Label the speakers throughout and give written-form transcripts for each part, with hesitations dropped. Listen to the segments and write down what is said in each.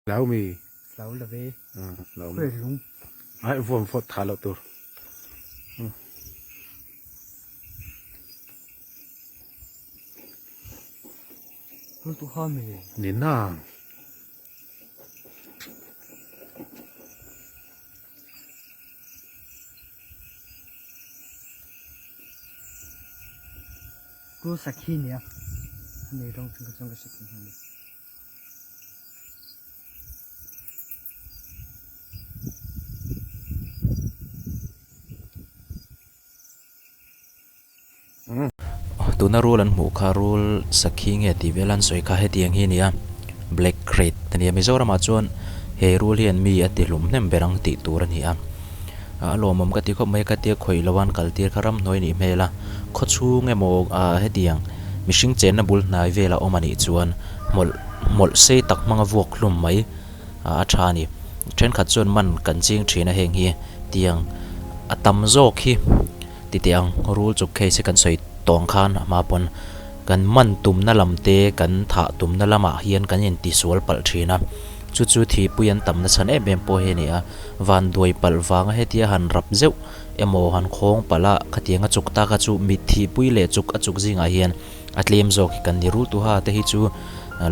Speaker 1: Hlau mi?
Speaker 2: Hlau lo ve.
Speaker 1: Hlau mi. Lung. Ai vuam fawt tha lo tur.
Speaker 2: Rul tu ha mi.
Speaker 1: Ni nang.
Speaker 2: Rul sakhi nia. Ani rawng chung ka chuan ka hre thei nghal ni.
Speaker 3: Tuna rul an hmuh kha rul sakhi nge tih vel an sawi kha hetiang hi a ni a black krait a ni a Mizoramah chuan he rul hian mi a ti hlum hnem ber ang tih tur a ni a a lawmawm ka ti khawp mai ka tia khawih lo an kal tir kha ramhnuai nih hmel a khawchhung emaw ah hetiang mihring chenna bul hnai velah awm a nih chuan hmawlh hmawlh sei tak hmanga vuak hlum mai a tha a ni. Thenkhat chuan man kan ching thin a heng hi tiang a tam zawk hi ti teh ang rul chuk case hi kan sawi tawng khan a hma pawn kan man tumna lam te kan thah tumna lamah hian kan intisual palh thin a chu chu thihpui an tam nachhan em em pawh hi a ni a vanduai palh vanga hetia han rap zeuh emaw han khawng palh a khatiang a chuk tak a chu mit thihpui leh chuk a chuk zingah hian A tlem zawk hi kan ni rul tuha te hi chu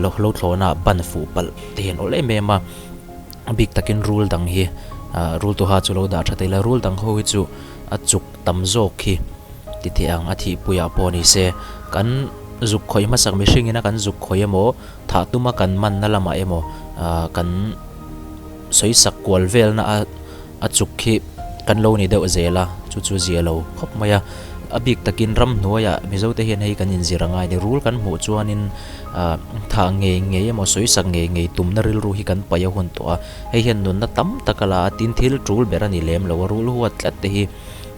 Speaker 3: lo lo thlawhna ban fuh palh te hian awl em em a, a bik takin rul dang hi ah rul tuha chu lo dah tha thei la rul dang ho hi chu a chuk tam zawk khi ti thei ang a thihpuiah pawh ni se kan zuk khawih hmasak mihring ina kan zuk khawih emaw thah tuma kan manna lamah emaw ah kan sawi sak kual velna a. A chuk khi kan lo ni deuh zel a, chu chu zia lo khawp mai a. A bik takin ramhnuaiah Mizote hian hei kan inzir a ngai a ni. Rul kan hmuh chuanin ah thah ngei ngei emaw sawisak ngei ngei tumna rilru hi kan paih a hun tawh a. Hei hian nunna tam tak a la a, tin thil tul ber a ni lem lo a, rul huat tlat te hi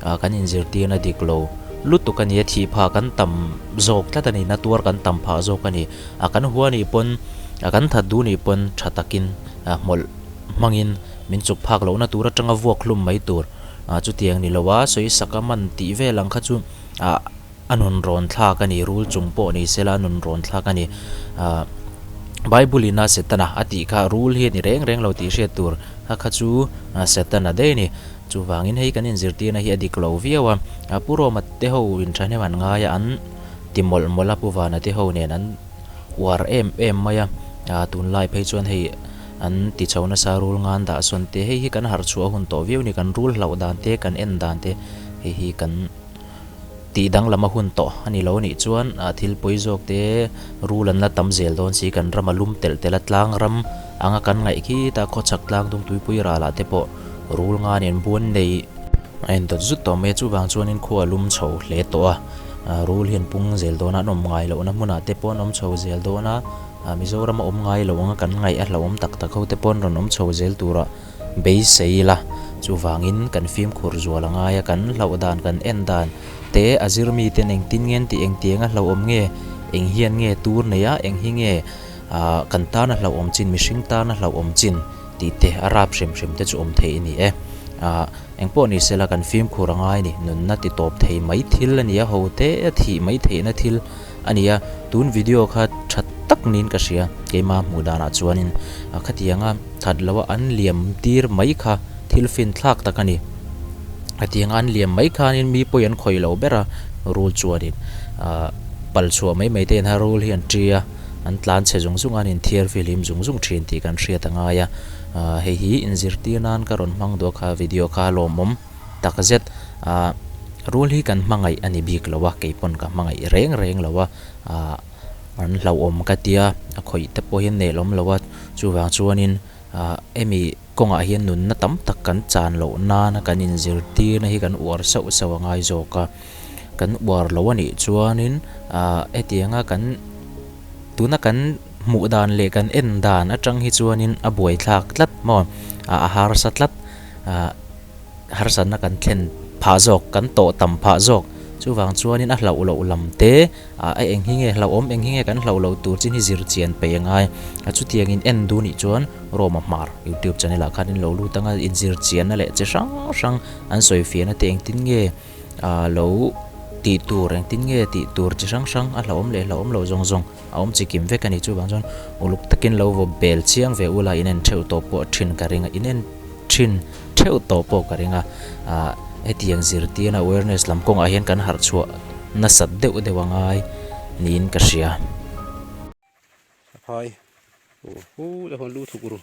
Speaker 3: ah kan inzirtirna dik lo lutuk a ni a, thih phah kan tam zawk tlat a ni, na tuar kan tam phah zawk a ni. A kan hua nih pawn, a kan that duh nih pawn tha takin ah hmawlh hmangin min chuk phak lohna tur atanga vuak hlum mai tur ah chutiang ni lo a sawi sak a man tih vel ang kha chu ah a nun rawn thlak a ni rul chung pawh ni sela a nun rawn thlak a ni ah Bible in a Setana a tih kha rul hi a ni reng reng lo tih hriat tur kha kha chu Setana daih a ni chuvangin hei kan inzirtirna hi a dik lo viau a ah Pu Roma te ho in thahnem an ngai a an ti mawlh mawlh a Pu Vana te ho nen an uar em em mai a ah tunlai phei chuan hei An ti chho nasa rul ngan dah sawn te, hei hi kan harh chhuah a hun tawh viau ni, kan rul hlauh dan te, kan en dan te, hei hi kan tih danglam a hun tawh a ni lo nih chuan thil pawi zawk te rul an la tam zel dawn si, kan ram a lum telh telh a, tlang ram anga kan ngaih khi ta khawchhak tlang dung tuipui ralah te pawh rul ngan in buan nei a indawt zut tawh mai a, chuvang chuanin khua a lum chho hle tawh a, rul hian pung zel dawn a, an awm ngai lohna hmunah te pawh an awm chho zel dawn a. Mizoram a awm ngai lo anga kan ngaih a hlauhawm tak tak ho te pawh an rawn awm chho zel tura beisei ila. Chuvangin kan fimkhur zual a ngai a, kan hlauh dan kan en dan te a zir mi ten engtin nge an tih engtiang a hlauhawm nge, eng hian nge tur nei a, eng hi nge kan tan a hlauhawm chin, mihring tan a hlauhawm chin tih te a rap hrim hrim te chu awm thei a ni e. Engpawh ni sela kan fimkhur a ngai a ni, nunna ti tawp thei mai thil a ni a, ho te a thih mai theihna thil a ni a, tun video kha tha tak niin ka hria, keima hmuh danah chuanin khatianga that loha an liam tir mai kha thil fin thlak tak a ni. Khatianga an liam mai khanin mi pawi an khawih lo ber a, rul chuanin ah pal chhuah mai mai te in a rul hi an ṭi a, an tlan chhe zung zung a, an inthiar fihlim zung zung ṭhin tih kan hriat a ngai a, ah hei hi inzirtir nan ka rawn hmang duh a kha video kha a lawmawm. Takzet ah rul hi kan hmangaih a ni bik lo a, kei pawn ka hmangaih reng reng lo a, ah an hlauhawm ka tia a khawih te pawh hian nelawm lo a, chuvang chuanin ah hemi kawngah hian nunna tam tak kan chan loh nana kan inzirtirna hi kan uar sauh sauh a ngai zawk a, kan uar lo a nih chuanin ah hetianga kan tuna kan hmuh dan leh kan en dan atang hi chuanin a buaithlak tlat maw ah a harsa tlat ah. Harsatna kan thlen phah zawk, kan tawh tam phah zawk. Chuvang chuanin a hlauh loh lam te, a eng hi nge hlauhawm, eng hi nge kan hlauh loh tur chin hi zir chian peih a ngai. A chutiangin en duh nih chuan Roma Hmar YouTube channel ah khan in lo lut anga inzir chianna leh chi hrang hrang an sawi fiahna te engtin nge lo. tih tur engtin nge tih tur chi hrang hrang a hlauhawm leh hlauhawm loh zawng zawng a awm chi kim vek a ni. Chuvang chuan uluk takin lo vaw bel chiang ve ula in en theuh tawh pawh thin ka ring a, in en thin theuh tawh pawh ka ring a. Ahh hetiang zirtirna awareness lam kawngah hian kan harh chhuah nasat deuh deuh a ngai niin ka hria.
Speaker 4: Saphai, hu hu te khawn lu thuk ru.